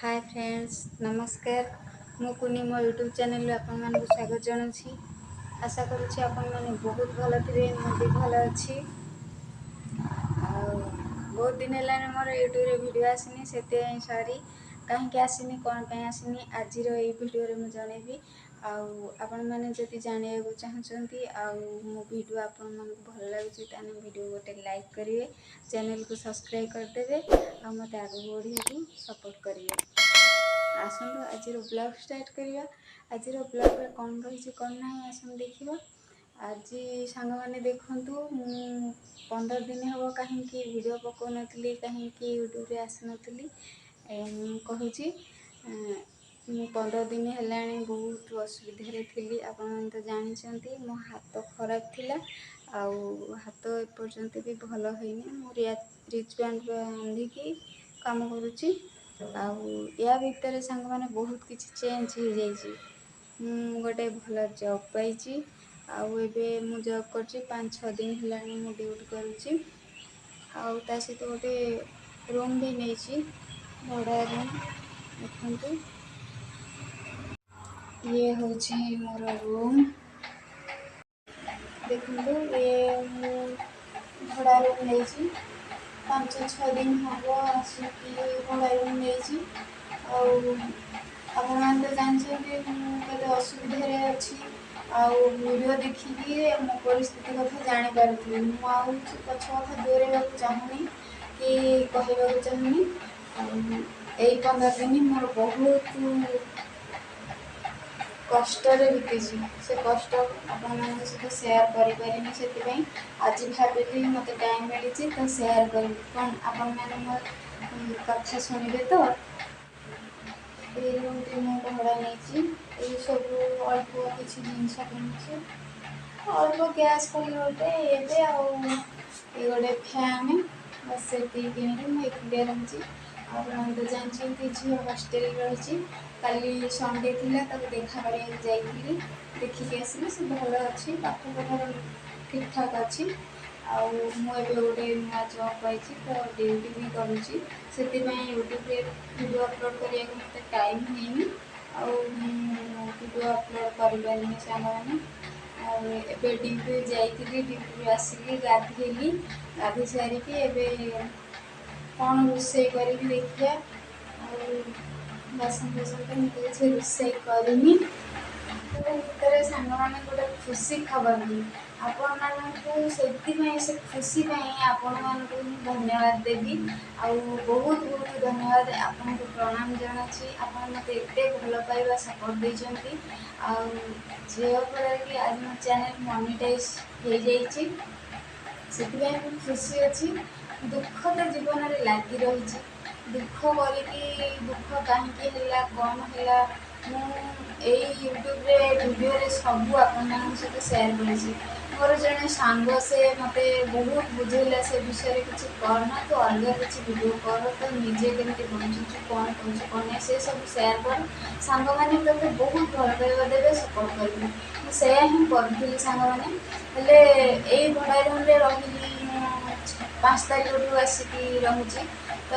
ହାଏ friends, ନମସ୍କାର। ମୁଁ କୁନି, ମୋ ୟୁଟ୍ୟୁବ୍ ଚ୍ୟାନେଲରୁ ଆପଣମାନଙ୍କୁ ସ୍ୱାଗତ ଜଣାଉଛି। ଆଶା କରୁଛି ଆପଣମାନେ ବହୁତ ଭଲ ଥିବେ। ମୁଁ ବି ଭଲ ଅଛି। ଆଉ ବହୁତ ଦିନ ହେଲାଣି ମୋର ୟୁଟ୍ୟୁବରେ ଭିଡ଼ିଓ ଆସିନି, ସେଥିପାଇଁ ସରି। କାହିଁକି ଆସିନି, କ'ଣ ପାଇଁ ଆସିନି, ଆଜିର ଏଇ ଭିଡ଼ିଓରେ ମୁଁ ଜଣେଇବି। ଆଉ ଆପଣମାନେ ଯଦି ଜାଣିବାକୁ ଚାହୁଁଛନ୍ତି ଆଉ ମୋ ଭିଡ଼ିଓ ଆପଣମାନଙ୍କୁ ଭଲ ଲାଗୁଛି, ତାହେଲେ ଭିଡ଼ିଓ ଗୋଟେ ଲାଇକ୍ କରିବେ, ଚ୍ୟାନେଲକୁ ସବସ୍କ୍ରାଇବ୍ କରିଦେବେ ଆଉ ମୋତେ ଆଗକୁ ବଢ଼ିବାକୁ ସପୋର୍ଟ କରିବେ। ଆସନ୍ତୁ, ଆଜିର ବ୍ଲଗ୍ ଷ୍ଟାର୍ଟ କରିବା। ଆଜିର ବ୍ଲଗ୍ରେ କ'ଣ ରହିଛି, କ'ଣ ନାହିଁ, ଆସନ୍ତୁ ଦେଖିବା। ଆଜି ସାଙ୍ଗମାନେ ଦେଖନ୍ତୁ, ମୁଁ 15 ଦିନ ହେବ କାହିଁକି ଭିଡ଼ିଓ ପକାଉନଥିଲି, କାହିଁକି ୟୁଟ୍ୟୁବରେ ଆସିନଥିଲି, ମୁଁ କହୁଛି। ମୁଁ 15 ଦିନ ହେଲାଣି ବହୁତ ଅସୁବିଧାରେ ଥିଲି। ଆପଣମାନେ ତ ଜାଣିଛନ୍ତି, ମୋ ହାତ ଖରାପ ଥିଲା ଆଉ ହାତ ଏପର୍ଯ୍ୟନ୍ତ ବି ଭଲ ହେଇନି। ମୁଁ ରିଚ୍ ବ୍ୟାଣ୍ଡ ବାନ୍ଧିକି କାମ କରୁଛି। ଆଉ ୟା ଭିତରେ ସାଙ୍ଗମାନେ ବହୁତ କିଛି ଚେଞ୍ଜ ହେଇଯାଇଛି। ମୁଁ ଗୋଟେ ଭଲ ଜବ୍ ପାଇଛି ଆଉ ଏବେ ମୁଁ ଜବ୍ କରୁଛି। 5-6 ଦିନ ହେଲାଣି ମୁଁ ଡ୍ୟୁଟି କରୁଛି ଆଉ ତା ସହିତ ଗୋଟେ ରୁମ୍ ବି ନେଇଛି, ଭଡ଼ା ରୁମ୍। ଦେଖନ୍ତୁ, ଇଏ ହେଉଛି ମୋର ରୁମ୍। ଦେଖନ୍ତୁ, ଇଏ ମୁଁ ଭଡ଼ା ରୁମ୍ ନେଇଛି। 5-6 ଦିନ ହେବ ଆସିକି ଭଡ଼ା ରୁମ୍ ନେଇଛି। ଆଉ ଆପଣମାନେ ତ ଜାଣିଛନ୍ତି ମୁଁ କେତେ ଅସୁବିଧାରେ ଅଛି ଆଉ ଭିଡ଼ିଓ ଦେଖିକି ମୋ ପରିସ୍ଥିତି କଥା ଜାଣିପାରୁଥିବେ। ମୁଁ ଆଉ ପଛ କଥା ଦୋହରାଇବାକୁ ଚାହୁଁନି କି କହିବାକୁ ଚାହୁଁନି। ଆଉ ଏଇ 15 ଦିନ ମୋର ବହୁତ କଷ୍ଟରେ ବିତିଛି। ସେ କଷ୍ଟ ଆପଣମାନଙ୍କ ସହିତ ସେୟାର କରିପାରିନି। ସେଥିପାଇଁ ଆଜି ଭାବିଲି ମୋତେ ଟାଇମ୍ ମିଳିଛି ତ ସେୟାର କରିବି। କ'ଣ ଆପଣମାନେ ମୋ କଥା ଶୁଣିବେ ତ? ଏଇ ରୁମ୍ଟି ମୁଁ ଭଡ଼ା ନେଇଛି। ଏଇ ସବୁ ଅଳ୍ପ କିଛି ଜିନିଷ କିଣିଛି। ଅଳ୍ପ ଗ୍ୟାସ୍ ଖାଲି ଗୋଟେ ଏବେ ଆଉ ଏଇ ଗୋଟେ ଫ୍ୟାନ୍, ବାସ୍ ସେତିକି କିଣିକି। ମୁଁ ଏକୁଟିଆ ରହୁଛି। ଆପଣମାନେ ତ ଜାଣିଛନ୍ତି, ଝିଅ ହଷ୍ଟେଲରେ ରହିଛି। କାଲି ସଣ୍ଡେ ଥିଲା, ତାକୁ ଦେଖା କରିବାକୁ ଯାଇଥିଲି, ଦେଖିକି ଆସିଲି। ସେ ଭଲ ଅଛି, ପାଠ ପଢ଼ାରେ ଠିକ୍ ଠାକ୍ ଅଛି। ଆଉ ମୁଁ ଏବେ ଗୋଟେ ନୂଆ ଜବ୍ ପାଇଛି ତ ଡ୍ୟୁଟି ବି କରୁଛି। ସେଥିପାଇଁ ୟୁଟ୍ୟୁବରେ ଭିଡ଼ିଓ ଅପଲୋଡ଼ କରିବାକୁ ମୋତେ ଟାଇମ୍ ହେଇନି ଆଉ ମୁଁ ଭିଡ଼ିଓ ଅପଲୋଡ଼ କରିପାରିନି ସାଙ୍ଗମାନେ। ଆଉ ଏବେ ଡ୍ୟୁଟି ଯାଇଥିଲି, ଡ୍ୟୁଟିରୁ ଆସିଲି, ଗାଧେଇଲି। ଗାଧେଇ ସାରିକି ଏବେ କ'ଣ ରୋଷେଇ କରିବି ଦେଖିବା। ଆଉ ବାସନ ଫାସନ ତ ମୁଁ କିଛି ରୋଷେଇ କରିନି। ଭିତରେ ସାଙ୍ଗମାନେ ଗୋଟେ ଖୁସି ଖବର ବି ଆପଣମାନଙ୍କୁ, ସେଥିପାଇଁ ସେ ଖୁସି ପାଇଁ ଆପଣମାନଙ୍କୁ ମୁଁ ଧନ୍ୟବାଦ ଦେବି। ଆଉ ବହୁତ ବହୁତ ଧନ୍ୟବାଦ, ଆପଣଙ୍କୁ ପ୍ରଣାମ ଜଣାଉଛି। ଆପଣ ମୋତେ ଏତେ ଭଲ ପାଇବା, ସପୋର୍ଟ ଦେଇଛନ୍ତି ଆଉ ଯେଉଁଫଳରେ କି ଆଜି ମୋ ଚ୍ୟାନେଲ୍ ମନିଟାଇଜ୍ ହେଇଯାଇଛି, ସେଥିପାଇଁ ମୁଁ ଖୁସି ଅଛି। ଦୁଃଖ ତ ଜୀବନରେ ଲାଗି ରହିଛି। ଦୁଃଖ କରିକି, ଦୁଃଖ କାହିଁକି ହେଲା, କ'ଣ ହେଲା, ମୁଁ ଏଇ ୟୁଟ୍ୟୁବରେ ଭିଡ଼ିଓରେ ସବୁ ଆପଣମାନଙ୍କ ସହିତ ସେୟାର କରିଛି। ମୋର ଜଣେ ସାଙ୍ଗ, ସେ ମୋତେ ବହୁତ ବୁଝେଇଲା, ସେ ବିଷୟରେ କିଛି କରନା, ତୁ ଅଲଗା କିଛି ଭିଡ଼ିଓ କର, ତ ନିଜେ କେମିତି ବଞ୍ଚୁଛୁ, କ'ଣ କରୁଛୁ, କ'ଣ ନାହିଁ, ସେ ସବୁ ସେୟାର କର। ସାଙ୍ଗମାନେ ତୋତେ ବହୁତ ଭଲ ପାଇବା ଦେବେ, ସପୋର୍ଟ କରିବେ। ମୁଁ ସେୟା ହିଁ କରୁଥିଲି ସାଙ୍ଗମାନେ। ହେଲେ ଏଇ ଭଡ଼ା ରୁମ୍ରେ ରହିଲି ମୁଁ, 5 ତାରିଖଠୁ ଆସିକି ରହୁଛି। ତ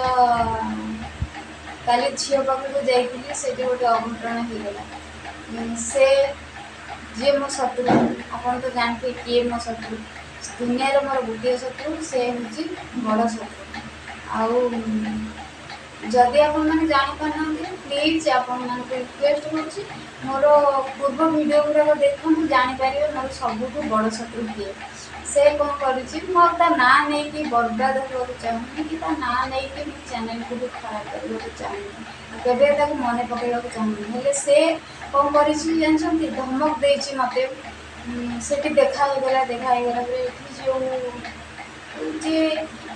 କାଲି ଝିଅ ପାଖକୁ ଯାଇଥିଲି, ସେଠି ଗୋଟେ ଅଘଟଣ ହେଇଗଲା। ସେ ଯିଏ ମୋ ଶତ୍ରୁ, ଆପଣ ତ ଜାଣିଥିବେ କିଏ ମୋ ଶତ୍ରୁ। ଦୁନିଆରେ ମୋର ଗୋଟିଏ ଶତ୍ରୁ, ସେ ହେଉଛି ବଡ଼ ଶତ୍ରୁ। ଆଉ ଯଦି ଆପଣମାନେ ଜାଣିପାରୁନାହାନ୍ତି, ପ୍ଲିଜ୍ ଆପଣମାନଙ୍କୁ ରିକ୍ୱେଷ୍ଟ କରୁଛି, ମୋର ପୂର୍ବ ଭିଡ଼ିଓ ଗୁଡ଼ାକ ଦେଖନ୍ତୁ, ଜାଣିପାରିବେ ମୋର ସବୁଠୁ ବଡ଼ ଶତ୍ରୁ କିଏ। ସେ କ'ଣ କରିଛି, ମୁଁ ଆଉ ତା ନାଁ ନେଇକି ବର୍ବାଦ ହେବାକୁ ଚାହୁଁନି କି ତା ନାଁ ନେଇକି ମୁଁ ଚ୍ୟାନେଲକୁ ବି ଖରାପ କରିବାକୁ ଚାହୁଁନି, କେବେ ତାକୁ ମନେ ପକାଇବାକୁ ଚାହୁଁନି। ହେଲେ ସେ କ'ଣ କରିଛି ଜାଣିଛନ୍ତି? ଧମକ ଦେଇଛି ମୋତେ। ସେଠି ଦେଖା ହେଇଗଲା। ଦେଖା ହେଇଗଲା ପରେ ଏଠି ଯେଉଁ ଯିଏ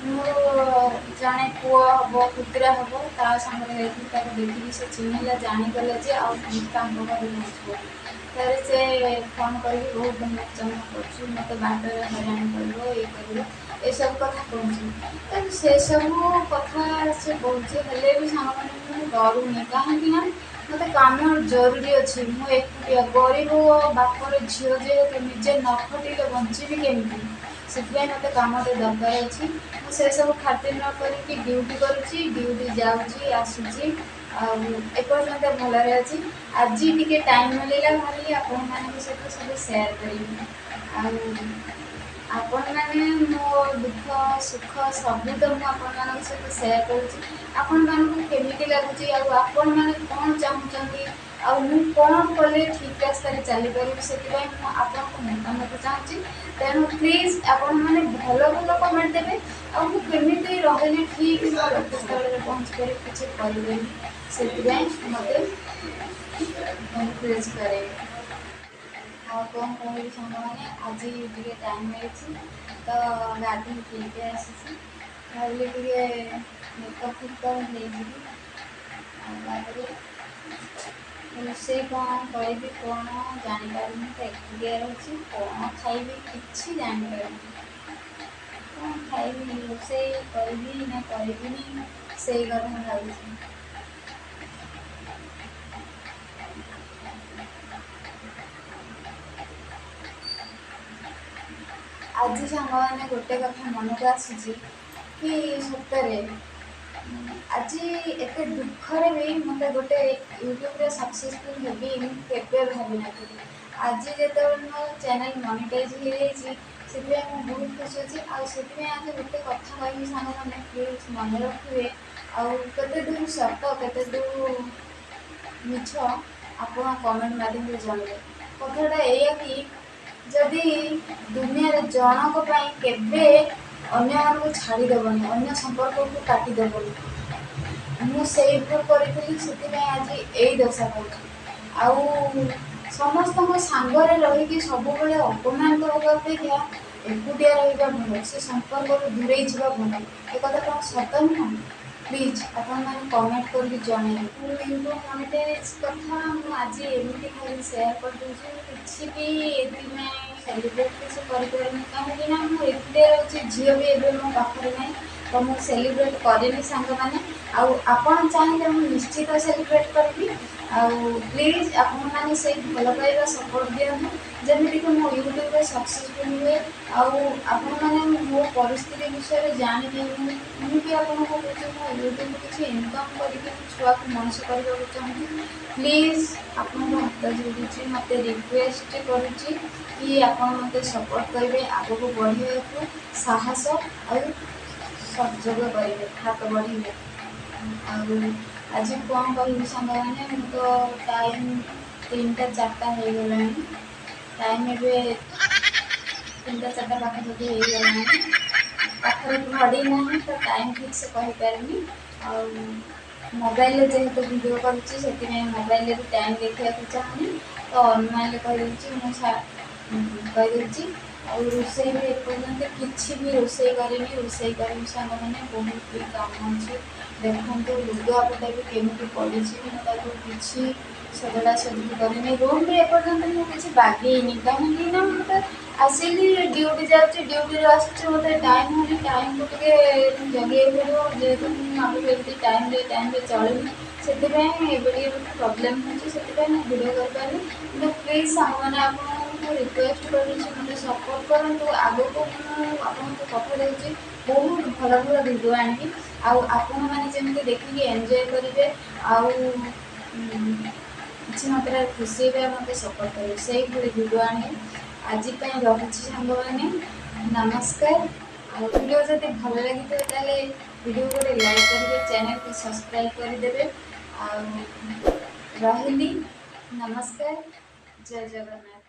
ମୋର ଜଣେ ପୁଅ ହବ, ପୁତୁରା ହବ, ତା ସାଙ୍ଗରେ ଯାଇଥିଲି। ତାକୁ ଦେଖିକି ସେ ଚିହ୍ନିଲା, ଜାଣିଗଲା ଯେ ଆଉ ତାଙ୍କ ଘରେ ରହୁଛି ବୋଲି। ତାପରେ ସେ ଫୋନ୍ କରିକି ବହୁତ ଧମକ ଚମକ କରୁଛି, ମୋତେ ବାଟରେ ହଇରାଣ କରିବ, ଇଏ କରିବ, ଏସବୁ କଥା କହୁଛି। ତ ସେସବୁ କଥା ସେ କହୁଛି, ହେଲେ ବି ସାଙ୍ଗମାନେ ମୁଁ ଡରୁନି। କାହିଁକି ନା ମୋତେ କାମ ଜରୁରୀ ଅଛି। ମୁଁ ଏକୁଟିଆ ଗରିବ ବାପର ଝିଅ ଯେହେତୁ, ନିଜେ ନ ଖଟିଲେ ବଞ୍ଚିବି କେମିତି? ସେଥିପାଇଁ ମୋତେ କାମଟେ ଦରକାର ଅଛି। ମୁଁ ସେସବୁ ଖାତିର ନ କରିକି ଡ୍ୟୁଟି କରୁଛି, ଡ୍ୟୁଟି ଯାଉଛି ଆସୁଛି, ଆଉ ଏପର୍ଯ୍ୟନ୍ତ ଭଲରେ ଅଛି। ଆଜି ଟିକେ ଟାଇମ୍ ମିଳିଲା, ଭାବିଲି ଆପଣମାନଙ୍କ ସହିତ ସବୁ ସେୟାର କରିବି। ଆଉ ଆପଣମାନେ ମୋ ଦୁଃଖ ସୁଖ ସବୁ ତ ମୁଁ ଆପଣମାନଙ୍କ ସହିତ ସେୟାର କରୁଛି। ଆପଣମାନଙ୍କୁ କେମିତି ଲାଗୁଛି ଆଉ ଆପଣମାନେ କ'ଣ ଚାହୁଁଛନ୍ତି ଆଉ ମୁଁ କ'ଣ କଲେ ଠିକ୍ ରାସ୍ତାରେ ଚାଲିପାରିବି, ସେଥିପାଇଁ ମୁଁ ଆପଣଙ୍କ ମତାମତ ଚାହୁଁଛି। ତେଣୁ ପ୍ଲିଜ୍ ଆପଣମାନେ ଭଲ ଭଲ କମେଣ୍ଟ ଦେବେ, ଆଉ ମୁଁ କେମିତି ରହିଲେ ଠିକ୍ ମୋ ଲକ୍ଷ୍ୟସ୍ଥଳରେ ପହଞ୍ଚିପାରିବି, କିଛି କରିପାରିବି, ସେଥିପାଇଁ ମୋତେ ଏନକରେଜ୍ କରାଇବେ। ଆଉ କ'ଣ କହିବି ସାଙ୍ଗମାନେ, ଆଜି ଟିକେ ଟାଇମ୍ ମିଳିଛି ତ ଗାଧେଇକି ଏବେ ଆସିଛି। ଭାବିଲି ଟିକେ ମେକଅପ୍ ଫେକଅପ୍ ହେଇଯିବି, ଆଉ ତାପରେ ରୋଷେଇ କ'ଣ କରିବି କ'ଣ ଜାଣିପାରୁନି, ତ ଏକୁଟିଆ ରହୁଛି, କ'ଣ ଖାଇବି କିଛି ଜାଣିପାରୁନି। କ'ଣ ଖାଇବି, ରୋଷେଇ କରିବି ନା କରିବିନି, ସେଇ କଥା ଭାବୁଛି। ଆଜି ସାଙ୍ଗମାନେ ଗୋଟେ କଥା ମନକୁ ଆସୁଛି କି ସତରେ ଆଜି ଏତେ ଦୁଃଖରେ ବି ମୋତେ ଗୋଟେ ୟୁଟ୍ୟୁବରେ ସକ୍ସେସଫୁଲ୍ ହେବି ମୁଁ କେବେ ଭାବିନଥିଲି। ଆଜି ଯେତେବେଳେ ମୋ ଚ୍ୟାନେଲ୍ ମନିଟାଇଜ୍ ହେଇଯାଇଛି, ସେଥିପାଇଁ ମୁଁ ବହୁତ ଖୁସି ଅଛି। ଆଉ ସେଥିପାଇଁ ଆଜି ଗୋଟେ କଥା କହିବି ସାଙ୍ଗମାନେ, ପ୍ଲିଜ୍ ମନେ ରଖିବେ, ଆଉ କେତେ ଦୂର ସତ କେତେ ଦୂର ମିଛ ଆପଣ କମେଣ୍ଟ ମାଧ୍ୟମରେ ଜଣାଇବେ। କଥାଟା ଏଇଆ କି ଯଦି ଦୁନିଆରେ ଜଣଙ୍କ ପାଇଁ କେବେ ଅନ୍ୟମାନଙ୍କୁ ଛାଡ଼ିଦେବନି, ଅନ୍ୟ ସମ୍ପର୍କକୁ କାଟିଦେବନି। ମୁଁ ସେଇ ଭୁଲ କରିଥିଲି, ସେଥିପାଇଁ ଆଜି ଏଇ ଦଶା କରୁଛି। ଆଉ ସମସ୍ତଙ୍କ ସାଙ୍ଗରେ ରହିକି ସବୁବେଳେ ଅପମାନିତ ହେବା ଅପେକ୍ଷା ଏକୁଟିଆ ରହିବା ଭଲ, ସେ ସମ୍ପର୍କରୁ ଦୂରେଇ ଯିବା ଭଲ। ଏ କଥା କ'ଣ ସତ ନୁହଁ? ପ୍ଲିଜ୍ ଆପଣମାନେ କମେଣ୍ଟ କରିକି ଜଣାଇବେ। ମୋର ୟୁଟ୍ୟୁବ୍ ମନିଟାଇଜ୍ କଥା ମୁଁ ଆଜି ଏମିତି ଖାଲି ସେୟାର କରିଦେଉଛି, ମୁଁ କିଛି ବି ଏଥିପାଇଁ ସେଲିବ୍ରେଟ୍ କିଛି କରିପାରୁନି, କାହିଁକିନା ମୁଁ ଏକୁଟିଆ ରହୁଛି, ଝିଅ ବି ଏବେ ମୋ ପାଖରେ ନାହିଁ, ତ ମୁଁ ସେଲିବ୍ରେଟ୍ କରିନି ସାଙ୍ଗମାନେ। ଆଉ ଆପଣ ଚାହିଁଲେ ମୁଁ ନିଶ୍ଚିତ ସେଲିବ୍ରେଟ୍ କରିବି। ଆଉ ପ୍ଲିଜ୍ ଆପଣମାନେ ସେଇ ଭଲ ପାଇବା ସପୋର୍ଟ ଦିଅନ୍ତୁ, ଯେମିତିକି ମୁଁ ୟୁଟ୍ୟୁବରେ ସକ୍ସେସଫୁଲ୍ ହୁଏ। ଆଉ ଆପଣମାନେ ମୋ ପରିସ୍ଥିତି ବିଷୟରେ ଜାଣିକି ମୁଁ ବି ଆପଣଙ୍କୁ କହୁଛି, ମୁଁ ୟୁଟ୍ୟୁବରୁ କିଛି ଇନକମ୍ କରିକି ମୋ ଛୁଆକୁ ମଣିଷ କରିବାକୁ ଚାହୁଁଛି। ପ୍ଲିଜ୍ ଆପଣଙ୍କୁ ହାତ ଯୋଡ଼ୁଛି, ମୋତେ ରିକ୍ୱେଷ୍ଟ କରୁଛି କି ଆପଣ ମୋତେ ସପୋର୍ଟ କରିବେ, ଆଗକୁ ବଢ଼ିବାକୁ ସାହସ ଆଉ ସହଯୋଗ କରିବେ, ହାତ ବଢ଼ିବେ। ଆଉ ଆଜି କ'ଣ କହିବି ସାଙ୍ଗମାନେ, ମୁଁ ତ ଟାଇମ୍ 3ଟା 4ଟା ହେଇଗଲାଣି, ଟାଇମ୍ ଏବେ 3ଟା 4ଟା ପାଖାପାଖି ହେଇଗଲାଣି, ପାଖରେ ଘଡ଼ି ନାହିଁ ତ ଟାଇମ୍ ଠିକ୍ ସେ କହିପାରୁନି। ଆଉ ମୋବାଇଲରେ ଯେହେତୁ ଭିଡ଼ିଓ କରୁଛି, ସେଥିପାଇଁ ମୋବାଇଲରେ ବି ଟାଇମ୍ ଦେଖିବାକୁ ଚାହୁଁନି, ତ ଅନୁମାନରେ କହିଦେଉଛି, ମୁଁ କହିଦେଉଛି। ଆଉ ରୋଷେଇ ବି ଏପର୍ଯ୍ୟନ୍ତ କିଛି ବି ରୋଷେଇ କରିନି, ରୋଷେଇ କରିବି ସାଙ୍ଗମାନେ, ବହୁତ ବି କାମ ଅଛି। ଦେଖନ୍ତୁ ଲୁଗାପଟା ବି କେମିତି ପଡ଼ିଛି, ମୁଁ ତାକୁ କିଛି ସଜଡ଼ା ସଜଡ଼ି କରିନି। ରୁମ୍ରେ ଏପର୍ଯ୍ୟନ୍ତ ମୁଁ କିଛି ବାଗେଇନି, କାହିଁକି ନା ମୁଁ ତ ଆସିଲି ଡ୍ୟୁଟି ଯାଉଛି, ଡ୍ୟୁଟିରୁ ଆସୁଛି, ମୋତେ ଟାଇମ୍ ହେଉନି, ଟାଇମ୍କୁ ଟିକେ ଜଗିବାକୁ ପଡ଼ିବ। ଯେହେତୁ ମୁଁ ଆଗରୁ ଏମିତି ଟାଇମ୍ରେ ଚଳିନି, ସେଥିପାଇଁ ଏବେ ଟିକେ ମୋତେ ପ୍ରୋବ୍ଲେମ୍ ହେଉଛି, ସେଥିପାଇଁ ମୁଁ ଭିଡ଼ିଓ କରିପାରୁନି। କିନ୍ତୁ ପ୍ଲିଜ୍ ସାଙ୍ଗମାନେ ଆପଣଙ୍କୁ ରିକ୍ୱେଷ୍ଟ କରୁଛି, ମୋତେ ସପୋର୍ଟ କରନ୍ତୁ। ଆଗକୁ ମୁଁ ଆପଣଙ୍କୁ କଥା ଦେଉଛି, ବହୁତ ଭଲ ଭଲ ଭିଡ଼ିଓ ଆଣିବି, ଆଉ ଆପଣମାନେ ଯେମିତି ଦେଖିକି ଏନ୍ଜୟ କରିବେ ଆଉ କିଛି ମାତ୍ରାରେ ଖୁସି ହେବେ, ମୋତେ ସପୋର୍ଟ କରିବେ, ସେଇଭଳି ଭିଡ଼ିଓ ଆଣିବି। ଆଜି ପାଇଁ ରହୁଛି ସାଙ୍ଗମାନେ, ନମସ୍କାର। ଆଉ ଭିଡ଼ିଓ ଯଦି ଭଲ ଲାଗିଥିବ ତାହେଲେ ଭିଡ଼ିଓ ଗୋଟେ ଲାଇକ୍ କରିବେ, ଚ୍ୟାନେଲକୁ ସବସ୍କ୍ରାଇବ୍ କରିଦେବେ। ଆଉ ରହିଲି, ନମସ୍କାର, ଜୟ ଜଗନ୍ନାଥ।